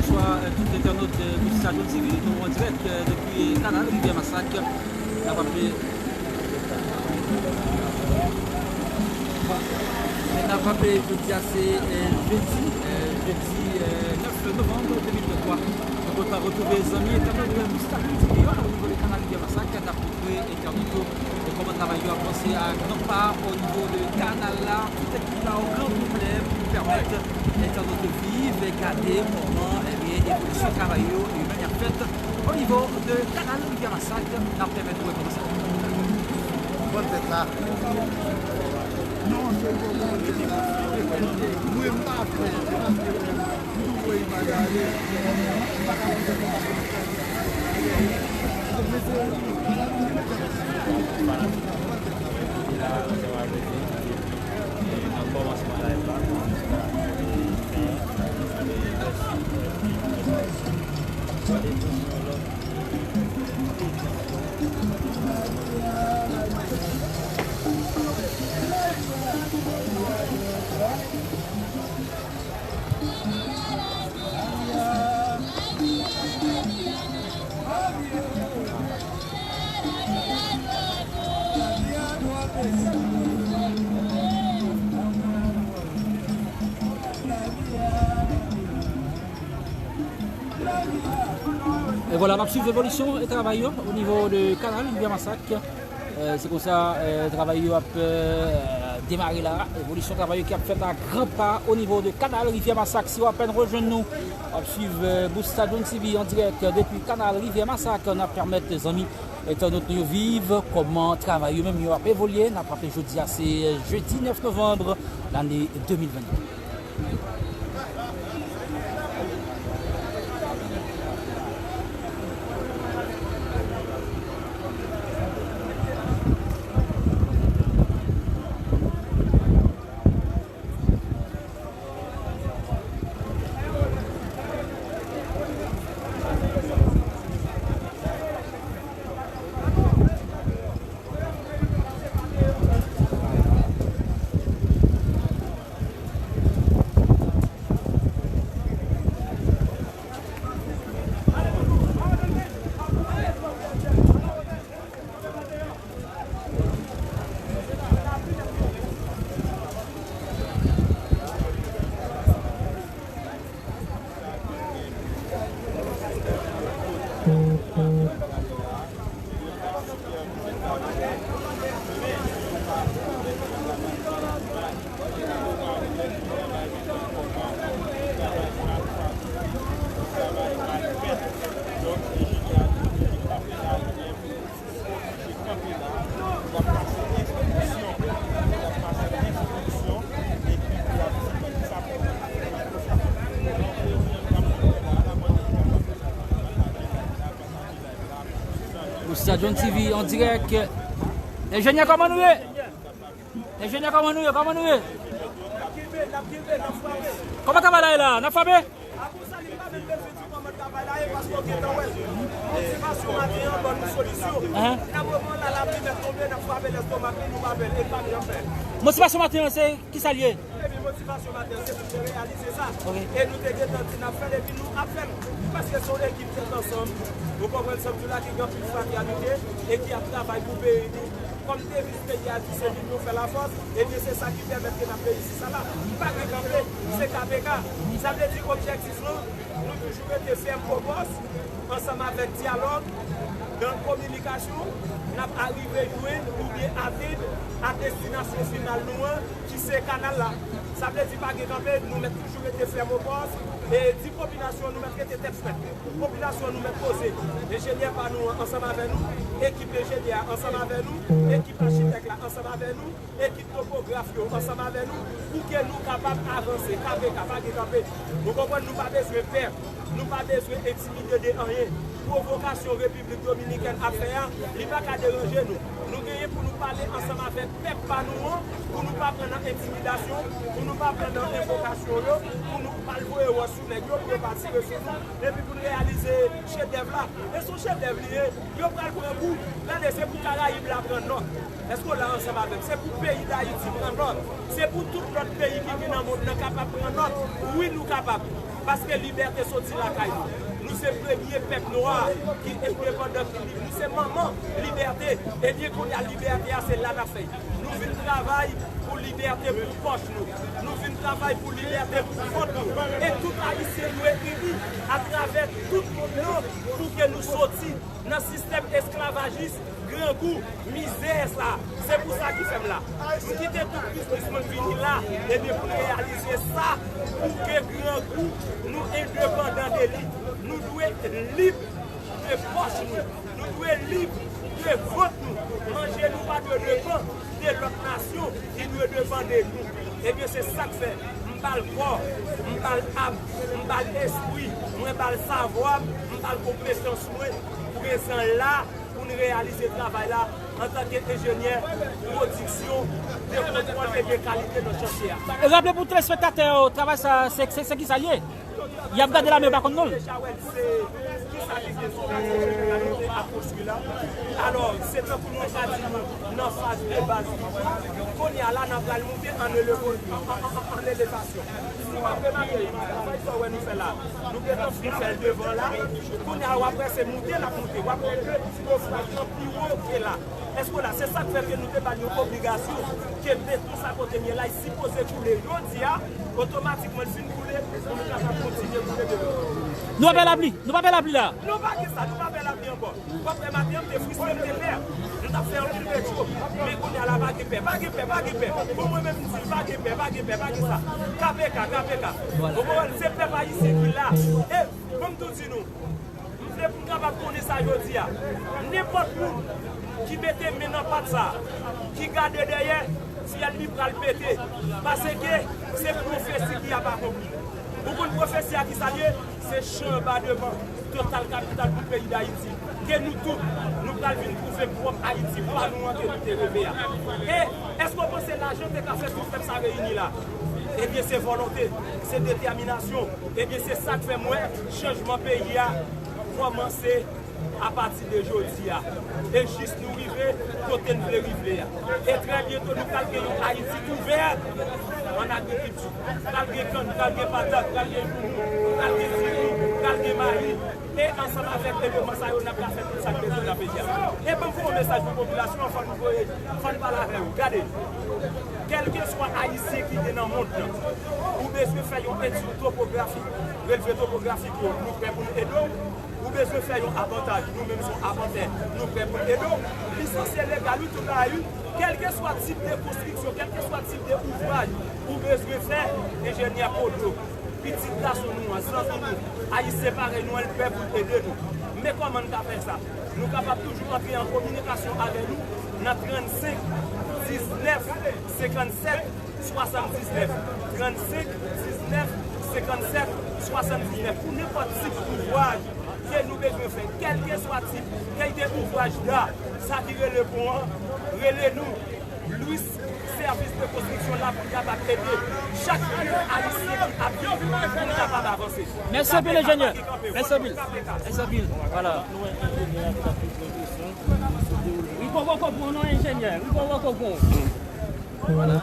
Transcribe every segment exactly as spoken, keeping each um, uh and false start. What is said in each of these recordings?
Bonswa, euh, tout entènot, euh, Group Sitadyon T V, nou an dirèk, euh, depi Kanal Rivyè Masak. N ap raple, n ap raple, jodi a se, euh, jedi, euh, jedi, euh, nèf novanm de mil venntwa. Nou kontan retwouve zanmi entènot, euh, Group Sitadyon T V yo, o nivo de Kanal Rivyè Masak. N ap montre entènot yo, e kòman travay yo ap vanse a gran pa o nivo de kanal la. Tout ekip la o gran konplè pou pèmèt entènot yo viv e gade kòman, ebyen, evolisyon travay yo, yo menm y ap fèt o nivo de kanal Rivyè Masak. N ap pèmèt nou wè kòman sa. Pran tèt la. Non, se bon, pran tèt la. Mwen, m pa fè. E vwala, n ap swiv evolisyon e travay yo o nivo de kanal Rivyè Masak. Euh, se konsa, euh, travay yo ap, euh, demare la. Evolisyon travay yo ki ap fèt a gran pa o nivo de kanal Rivyè Masak. Si w apèn rejwenn nou, w ap swiv, euh, Group Sitadyon T V an dirèk depi kanal Rivyè Masak. N ap pèmèt zanmi entènot nou yo viv kòman travay yo menm yo ap evolye. N ap raple jodi a se, euh, jedi nèf novanm lane de mil venntwa. Group Sitadyon T V an dirèk. Enjenyè, kòman nou ye? Enjenyè, kòman nou ye? Kòman nou ye? Kòman travay la ye la? N ap frape? Motivasyon maten an ban nou solisyon. N ap reprann la, lapli mèt tonbe, n ap frape lèstomak li, nou pa pè l, e n pa janm pè. Motivasyon maten an se kisa l ye? Epi motivasyon maten an se pou n te reyalize sa. E nou te gentan di n ap fè l, epi nou ap fè l. Paske se yon ekip tèt ansanm, ou konprann sa m di w la, ki gen anpil fratènite e ki ap travay pou peyi li. Kòm deviz peyi a di se linyon fè lafòs, ebyen se sa ki pèmèt ke n ap reyisi sa la. Pa gen kanpe, se K P K. Sa vle di objektif nou, nou toujou rete fèm o pòs, ansanm avèk dyalòg, nan kominikasyon, n ap arive jwenn oubyen atenn a destinasyon final nou an, ki se kanal la. Sa vle di pa gen kanpe, nou mèt toujou rete fèm o pòs, e di popilasyon nou mèt rete tèt frèt. Popilasyon nou mèt poze. Enjenyè pa nou an ansanm avè nou, ekip enjenyè a ansanm avè nou, ekip achitèk la ansanm avè nou, ekip topograf yo ansanm avè nou, pou ke nou kapab avanse, K P K, pa gen kanpe. Nou konprann, nou pa bezwen pè, nou pa bezwen entimide de anyen. Pwovokasyon Repiblik Dominikèn ap fè a, li pa ka deranje nou. Nou genyen pou nou pale ansanm avèk pèp pa nou an, pou nou pa pran nan entimidasyon, pou nou pa pran nan envokasyon yo, pou nou pa al voye wòch sou nèg yo, pou yo pa tire sou nou, epi pou n reyalize chedèv la. E se yon chedèv li ye, yo pral pran kou. Gade, se pou Karayib la pran nòt. Èske w la ansanm avè m? Se pou peyi Dayiti pran nòt. Se pou tout lòt peyi ki gen nan mond lan kapab pran nòt. Wi, nou kapab. Paske libète soti lakay nou. Nou se premye pèp nwa ki endepandan, ki lib. Nou se manman libète. Ebyen, kounye a, libète a, se la n ap fè l. Nou vin travay pou libète pou pòch nou. Nou vin travay pou libète pou kont nou. E tout Ayisyen dwe ini atravè tout mond lan pou ke nou soti nan sistèm esklavajis, grangou, mizè sa. Se pou sa ki fè m la. M kite tout biznis mwen vini la, ebyen pou n reyalize sa, pou ke grangou nou endepandan de li. Nou dwe lib de pòch nou. Nou dwe lib de vant nou. Manje nou pa dwe depann de lòt nasyon, li dwe depann de nou. Ebyen, se sa k fè m ba l kò, m ba l am, m ba l espri, mwen ba l savwa m, m ba l konpetans mwen, prezan la pou n reyalize travay la antanke enjenyè pwodiksyon de kontwòl e de kalite nan chantye a. E raple pou telespektatè yo, travay sa, se, se, se ki sa l ye? Y ap gade la, men yo pa konn non l. Deja wè l, se ki sa ki gen sou la, se ki te ka mete apwòch li la. Alò, se tankou nou ka di nou nan faz de baz. Kounye a la, n ap pral moute an elevo-, an, an, an, an elevasyon. Si w ap remake, travay sa w wè nou fè la, nou gentan fin fè l devan la. Kounye a, w ap wè se moute l ap moute. W ap wè ke ti kofraj lan pi wo ke la. Èske w la? Se sa k fè ke nou te ba l yon obligasyon ke beton sa kote l ye la, li sipoze koule jodi a, otomatikman l fin koule, pou nou kapab kontinye koule devan. Nou pa pè lapli, nou pa pè lapli la. Nou pa gen sa, nou pa pè lapli ankò. W ap wè maten an, m te fristre, m te pè. M t ap fè anpil retwo. Men kounye a la, pa gen pè, pa gen pè, pa gen pè. Bon, mwen menm, m di, pa gen pè, pa gen pè, pa gen sa. K P K, K P K. Vwala. Ou konprann? Se pèp ayisyen ki la. E, ban m tou di nou, m vle pou n kapab konnen sa jodi a. Nenpòt moun ki mete men nan pat sa, ki gade dèyè, syèl li pral pete. Paske se pwofesi ki ap akonpli. Ou konn pwofesi a ki sa l ye? Se chan anba devan, total kapital pou peyi Dayiti. Ke nou tout, nou pral vin twouve pwòp Ayiti pa nou an ke nou te reve a. E èske w panse lajan te ka fè tout pèp sa reyini la? Ebyen, se volonte, se detèminasyon. Ebyen, se sa k fè m wè chanjman peyi a kòmanse apati de jodi a. E jis nou rive kote n vle rive a. E trè byento, nou pral gen yon Ayiti ouvè an agrikilti. Pral gen kann, pral gen patat, pral gen joumou, pral gen diri, pral gen mayi. E ansanm avèk eleman sa yo, n ap ka fè tout sa k bezwen nan peyi a. E ban m voye yon mesaj pou popilasyon an, fò n voye, fò n pale avè yo. Gade, kèlkeswa Ayisyen ki gen nan mond lan, ou bezwen fè yon etid topografik, relve topografik yo, nou prè pou n ede w. Ou bezwen fè yon apantaj, nou menm se yon apantè, nou prè pou n ede w. Lisansye legal, wi, tout bagay, wi. Kèlkeswa tip de konstriksyon, kèlkeswa tip de ouvraj ou bezwen fè, enjenyè Polo, pitit gason nou an, zanmi nou, Ayisyen parèy nou an, l prè pou l ede nou. Men kòman n ka fè sa? Nou kapab toujou antre an kominikasyon avè nou nan trannsenk diznèf senkannsèt swasanndiznèf, trannsenk diznèf senkannsèt swasanndiznèf. Pou nenpòt tip ouvraj ke nou bezwen fè, kèlkeswa tip, kèlite ouvraj da, sa ki rele pon an, rele nou. Louis, sèvis de konstriksyon la pou n kapab ede chak moun ayisyen ki ap viv pou n kapab avanse. Mèsi anpil, enjenyè. Mèsi anpil. Mèsi anpil. Vwala. Wi, poko konprann non, enjenyè. Wi, poko konprann. Vwala.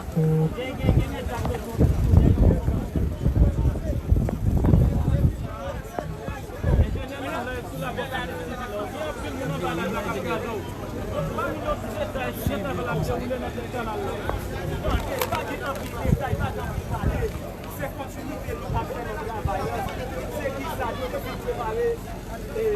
Se kontinite nou ap fè nan travay la. Se ki sa nou te fin prepare, e,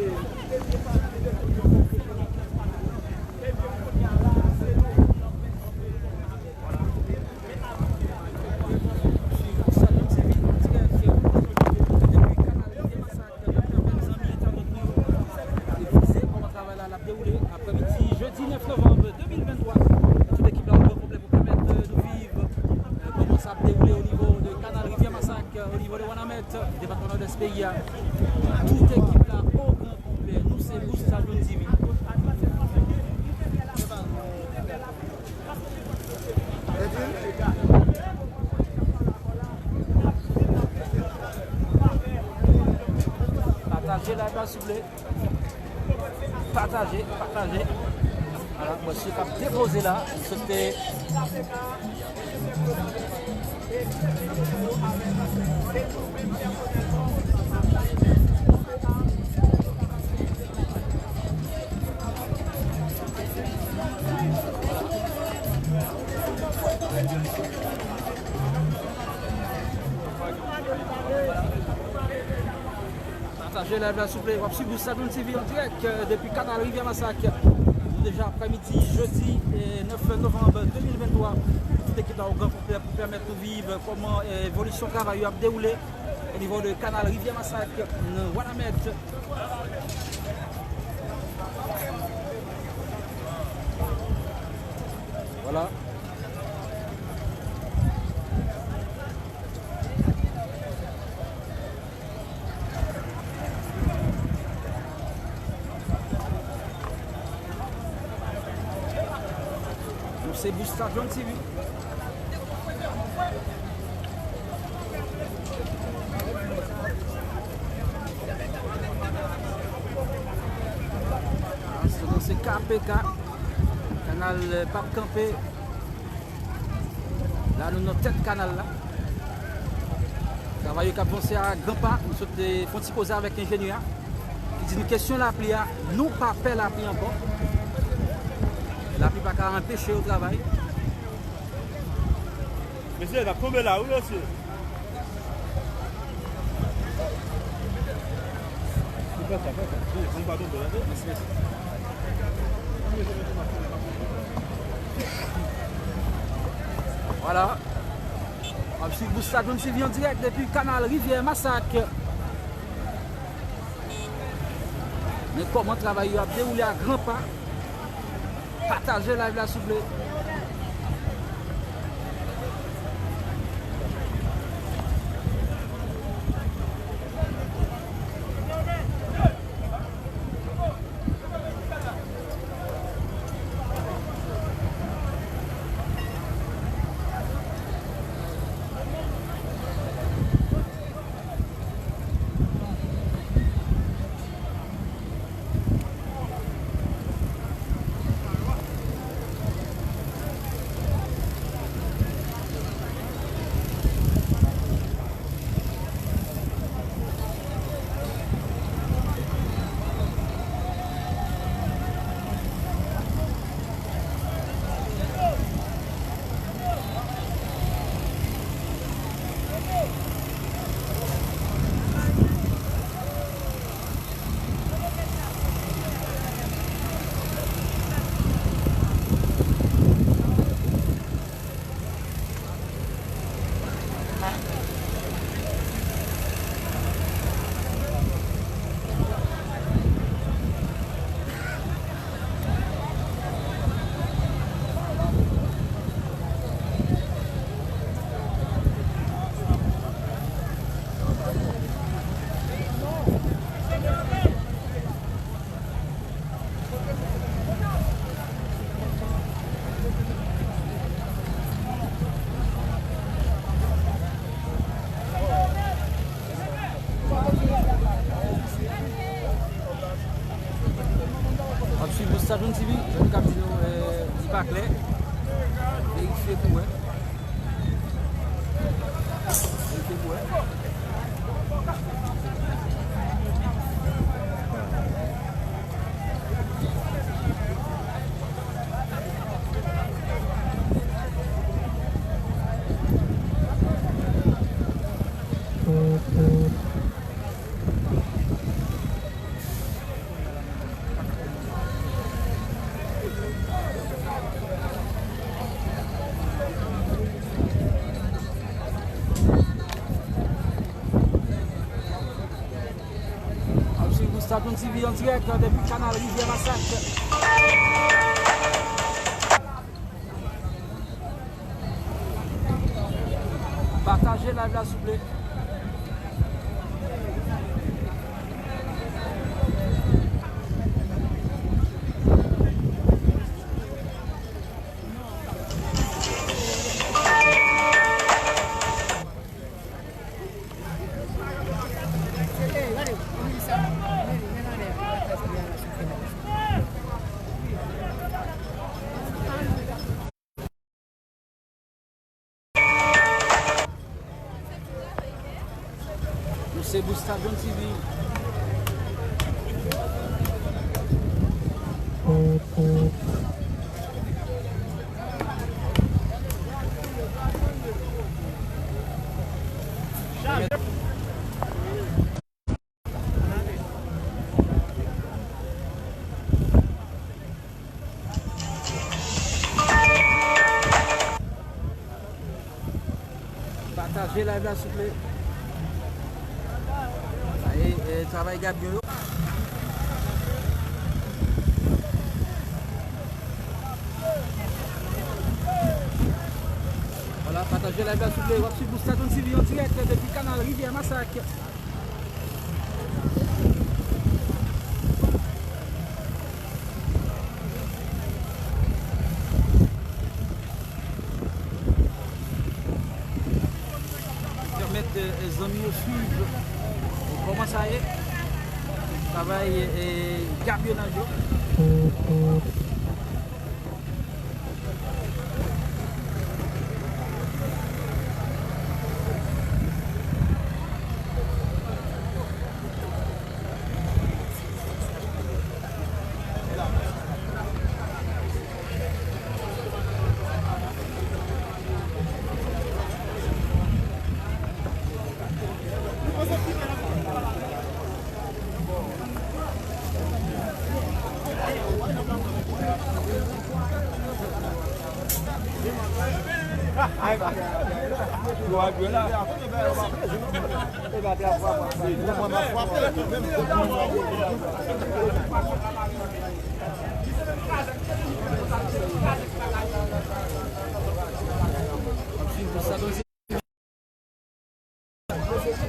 Dewoule aprèmidi jedi nèf novanm de mil venntwa. Tout ekip la o gran konplè pou pèmèt, euh, nou viv, euh, kòman sa ap dewoule o nivo de kanal Rivyè Masak, euh, o nivo de Wanament, depatman Nòdès peyi a. Tout ekip la o gran konplè. Nou se Louis Sajon T V. Pataje live la, souple. Pataje, pataje. Vwala, mesye k ap depoze la. M swete Pataje live la, souple. W ap swiv Bouch Sajoun T V an dirèk, euh, depi Kanal Rivyè Masak. Nou deja aprèmidi, jedi, euh, nèf novanm de mil venntwa. Tout ekip la o gran konplè pou pèmèt nou viv kòman, euh, evolisyon travay yo ap dewoule o nivo de Kanal Rivyè Masak nan Wanament. Vwala. Nou se Bouch Sajoun T V. Se K P K, kanal, euh, p ap kanpe. La, nou nan tèt kanal la. Travay yo k ap vanse a gran pa. Nou sot, eh, fè yon ti koze avèk enjenyè a, ki di nou kesyon lapli a, nou pa pè lapli ankò. Lapli pa ka anpeche yo travay. Mesye, n ap tonbe la, wi, mesye. Vwala. W ap swiv Bouch Sajoun T V an dirèk depi Kanal Rivyè Masak. Men kòman travay yo ap dewoule a gran pa. Pataje live la, souple. W ap swiv Bouch Sajoun T V, jan nou ka di nou, eh, li pa klè. Verifye pou wè. Verifye pou wè. W ap swiv Bouch Sajoun T V an dirèk depi Kanal Rivyè Masak. Pataje live la, souple. Se Bousta John T V. Pataje live la, souple. Sa e, e, travay Gabyon yo. Vwala, pataje live la, souple. W ap swiv Bousta John T V an dirèk depi kanal Rivyè Masak. Pèmèt, eh, zanmi yo swiv, eh, kòman sa ye, travay, eh, gabiyonaj yo.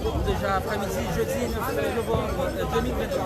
Nou deja aprèmidi jedi nèf novanm, euh, de mil venntwa.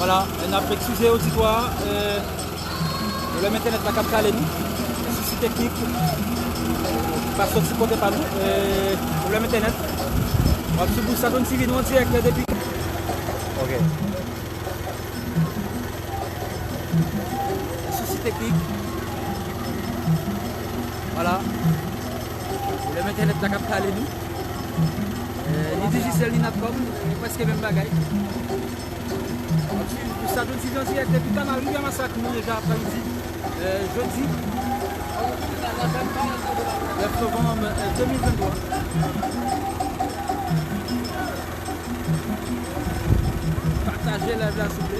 Vwala, n ap eskize oditwa a, euh, pwoblèm entènèt la k ap kale nou, sousi teknik, pa soti kote pa nou, euh, pwoblèm entènèt. W ap sou Bousta John T V, nou an dirèk depi. Ok. Sousi teknik. Vwala. Pwoblèm entènèt la k ap kale nou. Eh, ni Digicel, ni Natcom, eh, prèske menm bagay. Pou sa, nou di an dirèk depi kanal Rivyè Masak, nou deja aprèmidi, eh, jodi nèf novanm, eh, de mil venntwa. Pataje live la, souple.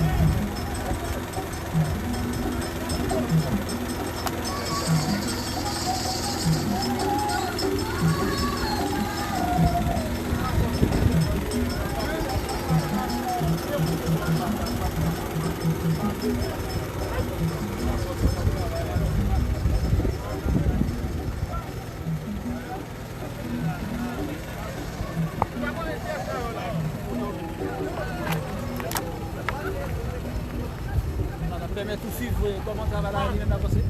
Sa ap pèmèt ou swiv, eh, kòman travay la li menm l ap avanse.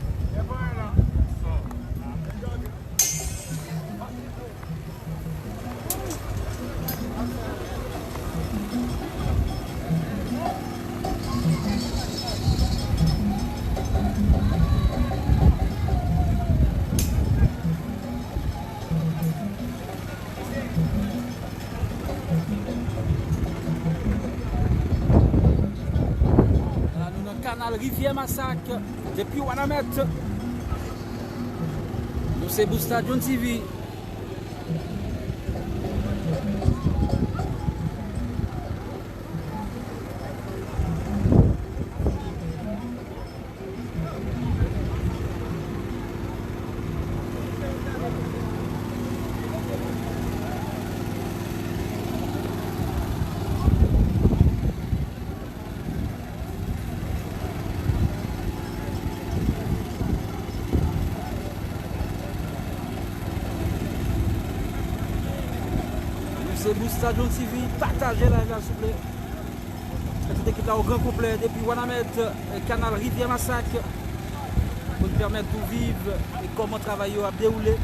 La, nou nan kanal Rivyè Masak, depi Wanament. Nou se Bousta John T V. Bousta John T V, pataje live la, souple. Tout ekip la o gran konplè depi Wanament, eh, kanal Rivyè Masak, pou n pèmèt ou viv, eh, kòman travay yo ap dewoule.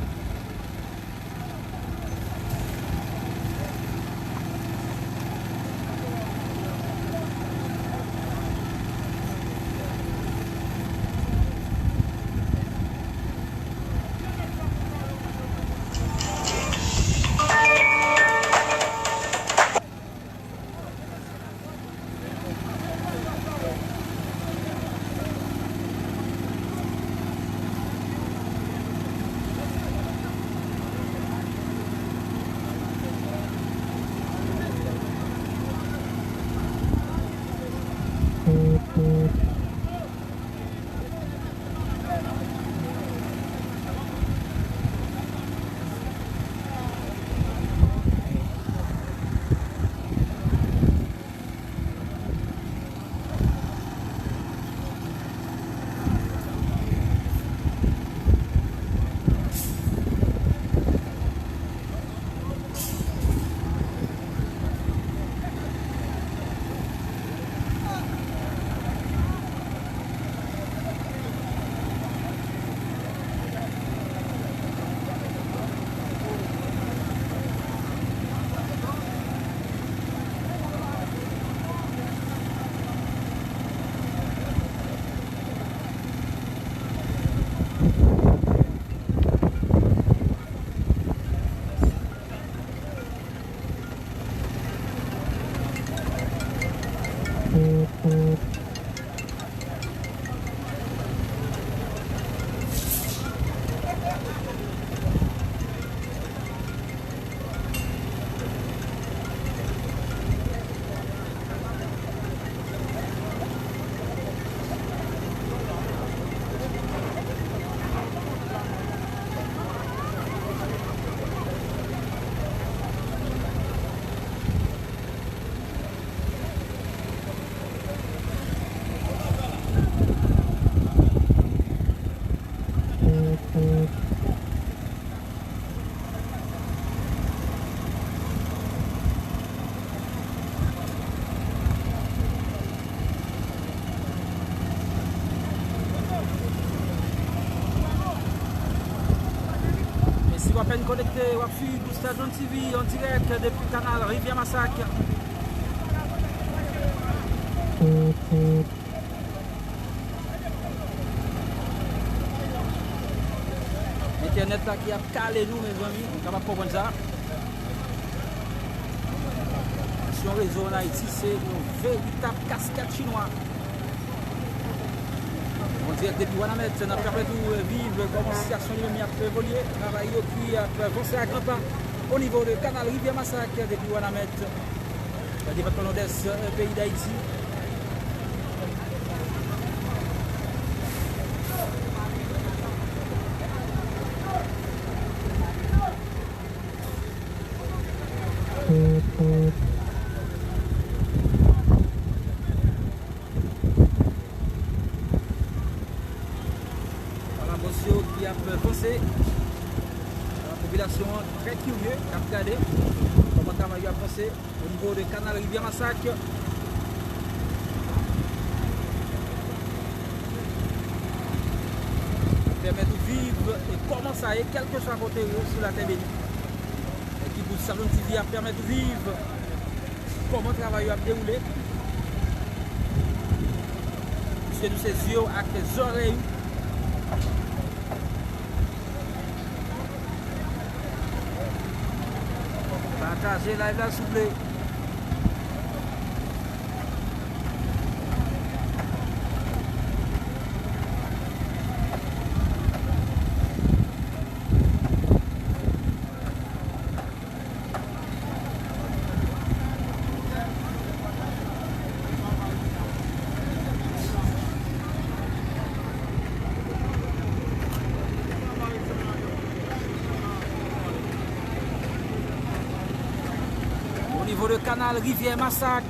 E si w apèn konekte, w ap swiv Bousta John T V an dirèk depi kanal Rivyè Masak. Entènèt la ki ap kale nou, mezanmi, nou kapab konprann sa. Sitiyasyon rezo ann Ayiti, se yon veritab kaskad chinwa. An dirèk depi Wanament, n ap pèmèt ou viv kòman sitiyasyon li menm ap evolye, travay yo ki ap vanse a gran pa o nivo de kanal Rivyè Masak depi Wanament, nan depatman Nòdès, eh, peyi Dayiti. Travay yo ki ap vanse. Popilasyon an trè kirye, k ap gade kòman travay yo ap vanse o nivo de kanal Rivyè Masak. Pèmèt ou viv e kòman sa ye, kèlkeswa kote ou ye sou latè beni. Ekip Bousta John T V ap pèmèt ou viv kòman travay yo ap dewoule. Misye nou se zye w ak zòrèy ou. Pataje live la, souple. O nivo de kanal Rivyè Masak.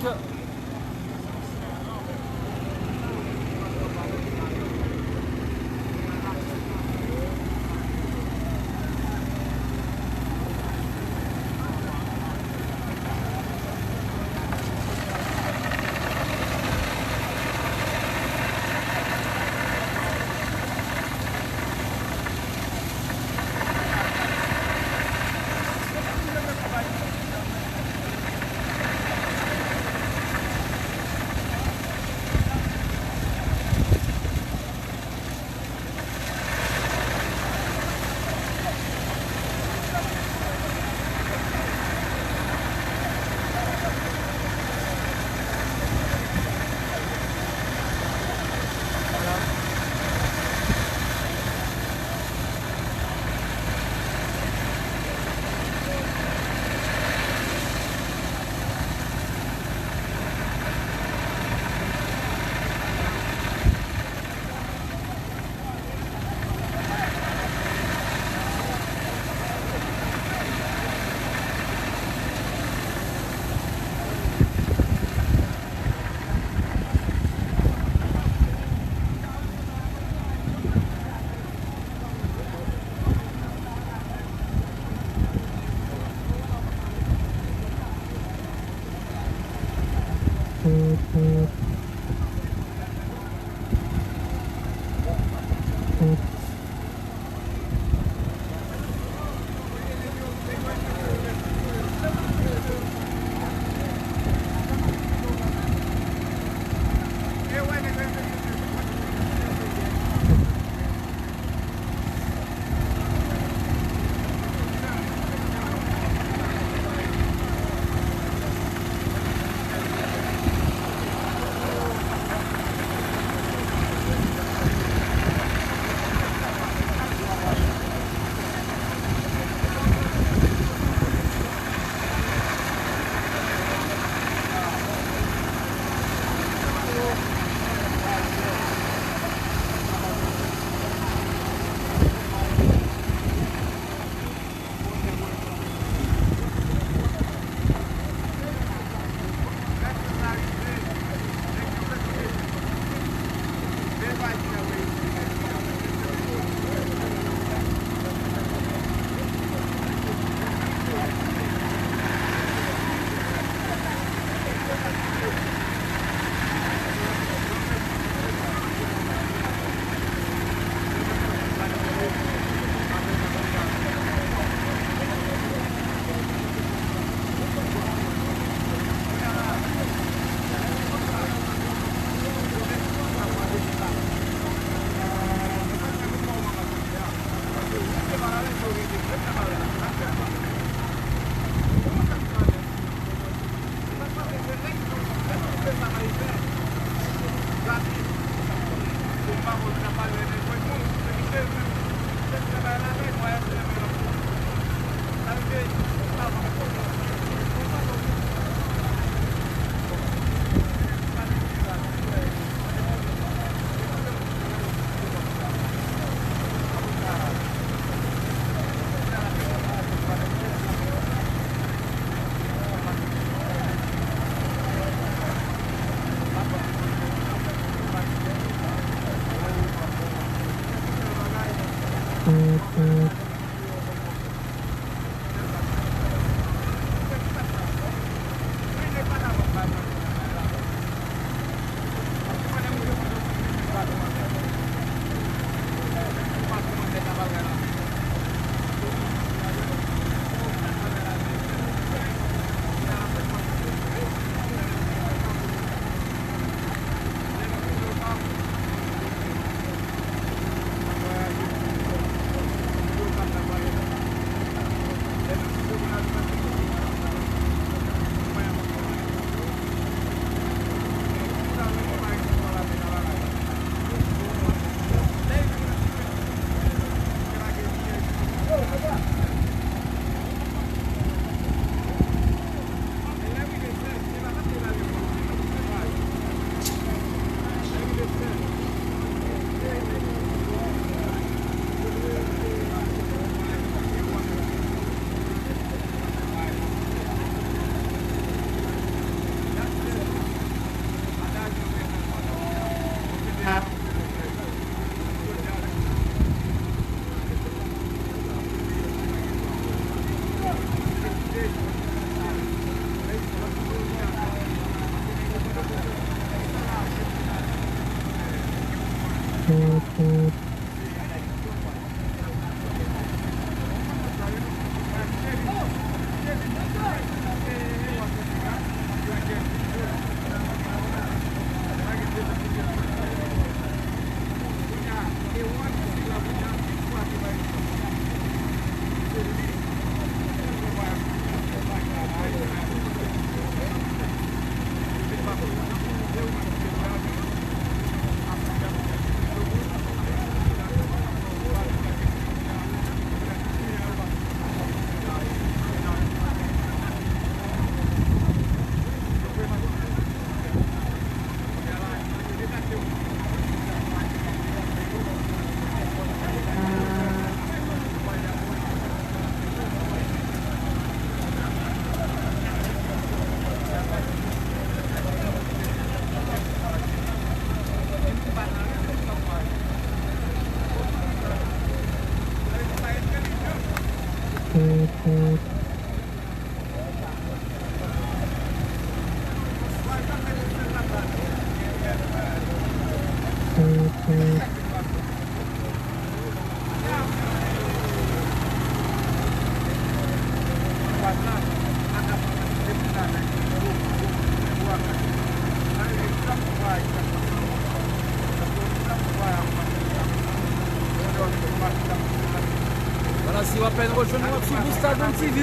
Si w apèn rejwenn nou, w ap swiv Boustad One T V,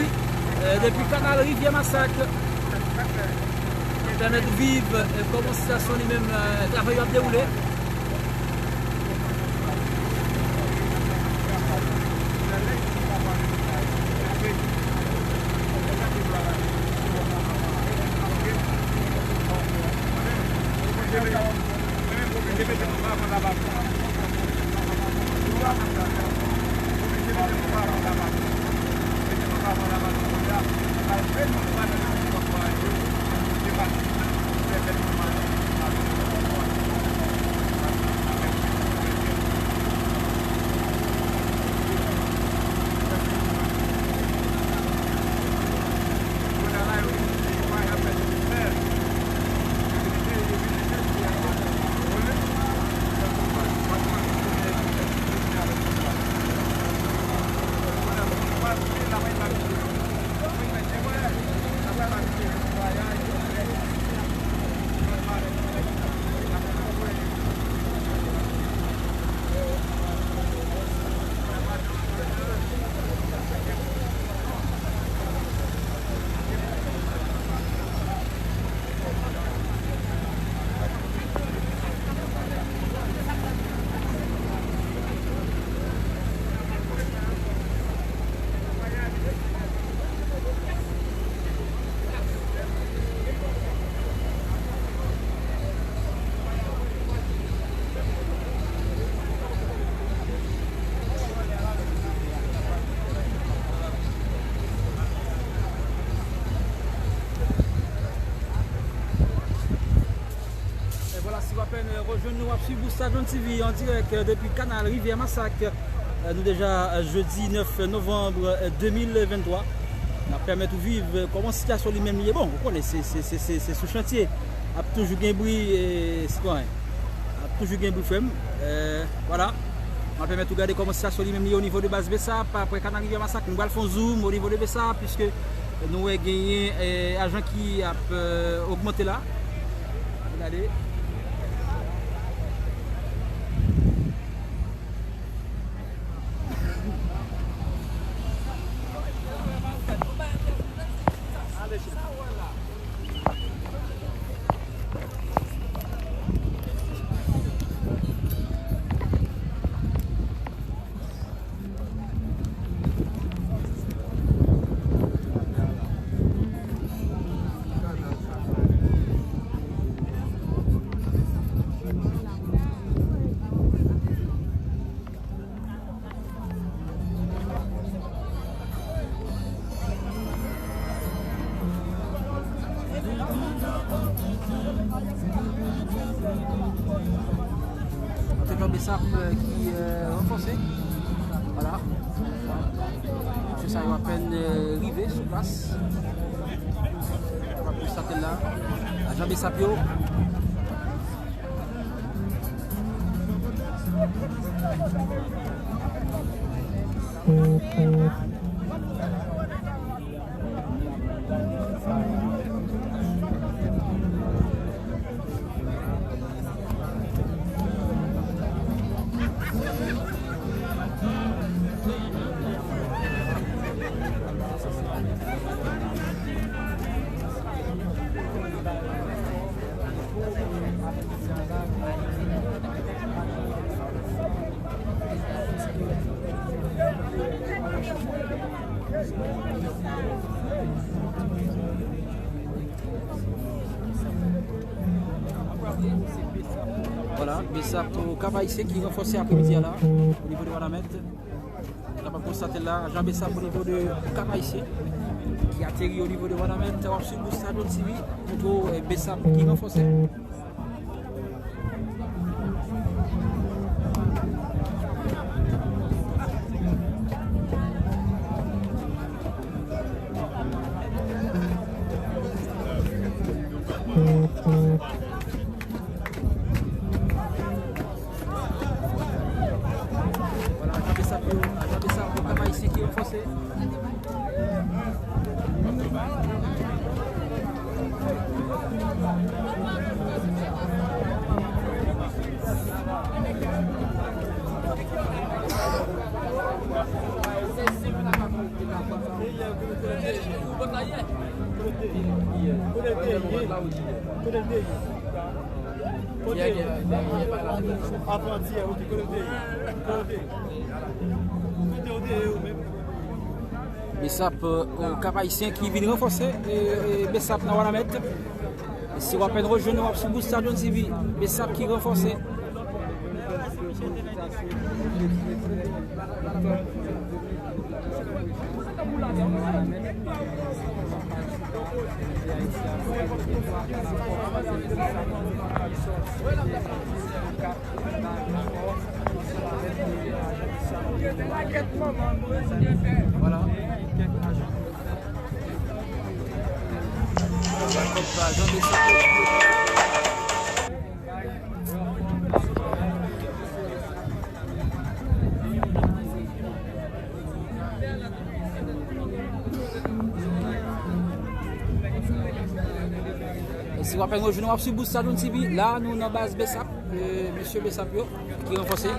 eh, depi kanal Rivyè Masak. Pèmèt ou viv, eh, kòman sitiyasyon li menm, eh, travay yo ap dewoule. E vwala, si w apèn, eh, rejwenn nou, w ap swiv Boustad One T V an dirèk, eh, depi kanal Rivyè Masak. Eh, nou deja, eh, jedi nèf novanm, eh, de mil venntwa. N ap pèmèt ou viv, eh, kòman sitiyasyon li menm li ye. Bon, ou konnen, se, se, se, se, se sou chantye. Ap toujou gen bri, eh, sitwayen. Ap toujou gen bri, frè m. Eh, vwala. N ap pèmèt ou gade kòman sitiyasyon li menm li ye o nivo de baz Besap. Apre kanal Rivyè Masak, nou pral fè yon zoom o nivo de Besap, piske nou wè genyen, eh, ajan ki ap, eh, ogmante la. Gade. Antrenè Besap, euh, ki, euh, ranfòse. Vwala. Mesye sa yo apèn, euh, rive sou plas. Kapab konstate la. Ajan Besap yo. Vwala, Besap, Cap Haïtien ki ranfòse apremidi a la, o nivo de Wanament. Ou kapab konstate la, ajan Besap o nivo de Cap Haïtien, ki ateri o nivo de Wanament. W ap swiv Boustad One T V, montre w, eh, Besap ki ranfòse. Vwala, ajan Besap yo, ajan Besap yo, Cap Haïtien ki ranfòse. Kote l te ye? Kote yo? Apranti, ok, kote yo te ye? Kote yo te ye? Kote yo te ye yo menm? Besap, euh, Kap Ayisyen ki vin ranfòse, e, e, Besap nan Wanament. E si w apèn rejwenn nou, w ap sou Boustad One T V. Besap ki ranfòse. Vwala. E si w apèn rejwenn nou, w ap sou Boustad One T V. La, nou nan baz Besap, e, mesye Besap yo ki ranfòse.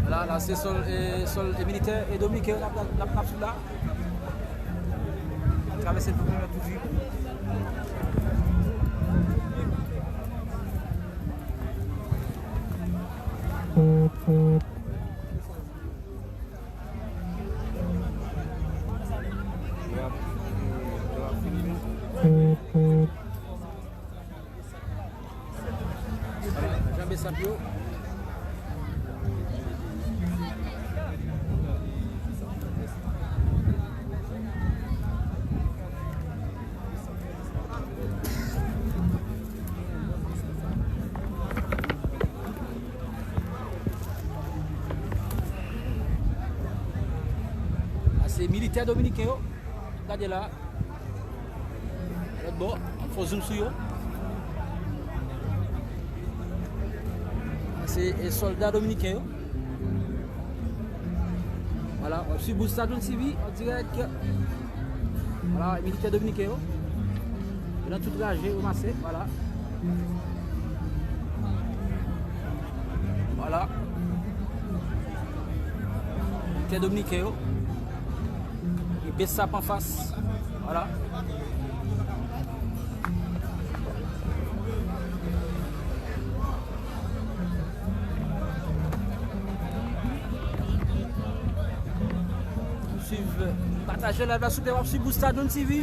La, la, se sòl, e, sòl, e, militè, e, dominiken yo n ap, n ap, n ap sou la. N ap travèse l pou pèmèt toujou. Jan Besap yo. A se militè dominiken yo. Gade la. Lòt bò, ap fè zoom sou yo. Se, e, sòlda dominiken yo. Vwala, w ap swiv Boustad One T V an dirèk. Vwala, militè dominiken yo. Yo nan tout raje, ranmase, vwala. Vwala. Militè dominiken yo. E Besap anfas. Vwala. Swiv, pataje live la, souple, w ap swiv Boustad One T V.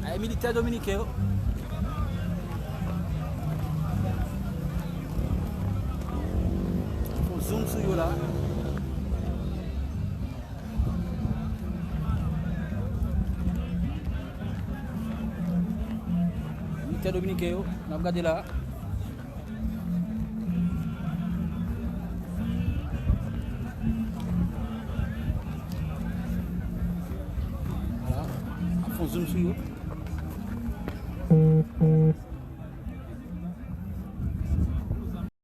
Ay, militè dominiken yo. Fè zoom sou yo la. Militè dominiken yo, n ap gade la. Vwala, ap fè zoom sou yo.